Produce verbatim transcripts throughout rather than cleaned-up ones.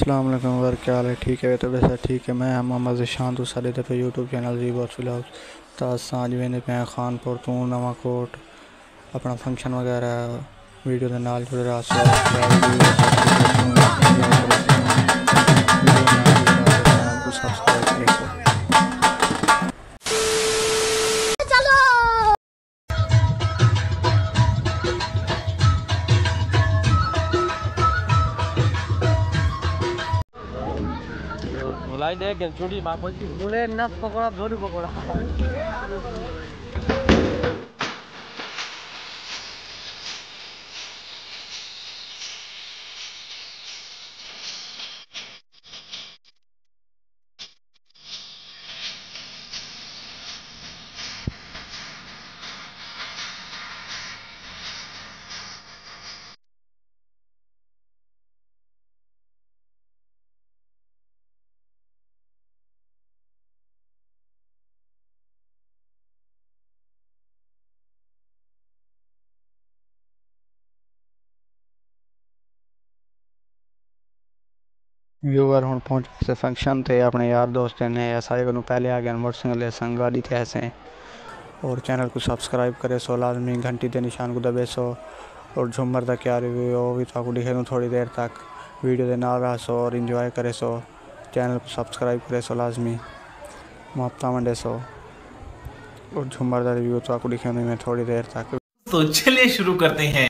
السلام علیکم ور، کیا حال ہے؟ ٹھیک ہے؟ تو ویسا ٹھیک ہے۔ میں ہاں محمد ذیشان، تساں ݙیہدے پئے یوٹیوب چینل زی باس ولاگز۔ تاں اساں اڄ ویندے پئے ہاں خان پور توں نواں کوٹ، اپݨا فنکشن وغیرہ۔ ویڈیو دے نال جڑے رہسو۔ ویڈیو نال جڑے رہسو، چینل کوں سبسکرائب کریسو۔ ملائی دے گن چونڈی ماں پوچھی۔ مولے نس پکوڑا، بھوری پکوڑا۔ ویور ہݨ پہنچ ڳئے فنکشن تے، اپݨے یار دوست نے اساں کنوں پہلے آ ڳئے، موٹر سائیکل تے سنگ گاݙی تے ہسے۔ اور چینل کوں سبسکرائب کریسو لازمی، گھنٹی دے نشان کوں دبیسو۔ اور جھمر دا کیا ریویو ہے، او وی تہاکوں ݙکھیندوں تھوڑی دیر تک۔ ویڈیو دے نال رہسو اور انجوائے کریسو۔ چینل کوں سبسکرائب کریسو لازمی، محبتاں ونڈیسو۔ اور جھمر دا ریویو تہاکوں ݙکھیندوں میں تھوڑی دیر تک۔ تو چلیے شروع کرتے ہیں۔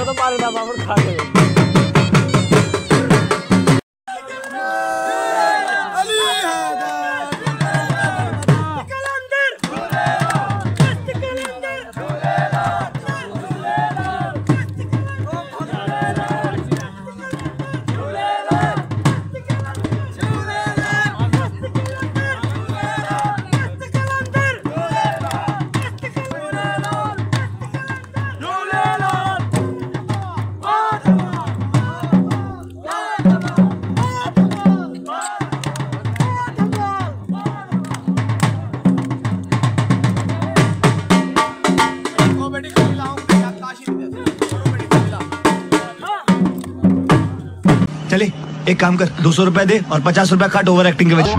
تو پارے دا بابر کھا کے۔ چلے، ایک کام کر، دو سو روپے دے اور پچاس روپے کٹ اوور ایکٹنگ کے وچ۔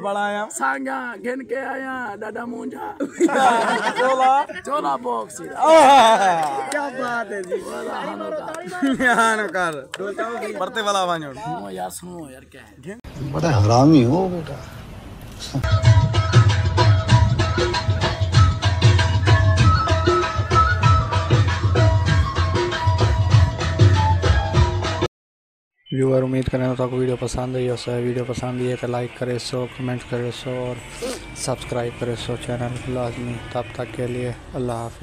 بڑا آیا۔ سانگا گھن کے آیا ڈاڈا مونجا۔ چولا۔ چولا باکس۔ کیا بات ہے جی۔ والا ہنو کا۔ ہاں کر۔ پرتے والا وانجو۔ سنو یار، سنو یار، کیا ہے؟ بڑا حرامی ہو بیٹا۔ ویور، امید کریں تاکو ویڈیو پسند آئی ہوسے۔ ویڈیو پسند آئی ہے تو لائک کرے سو، کمنٹ کرے سو اور سبسکرائب کرے سو چینل لازمی۔ تب تک کے لیے اللہ حافظ۔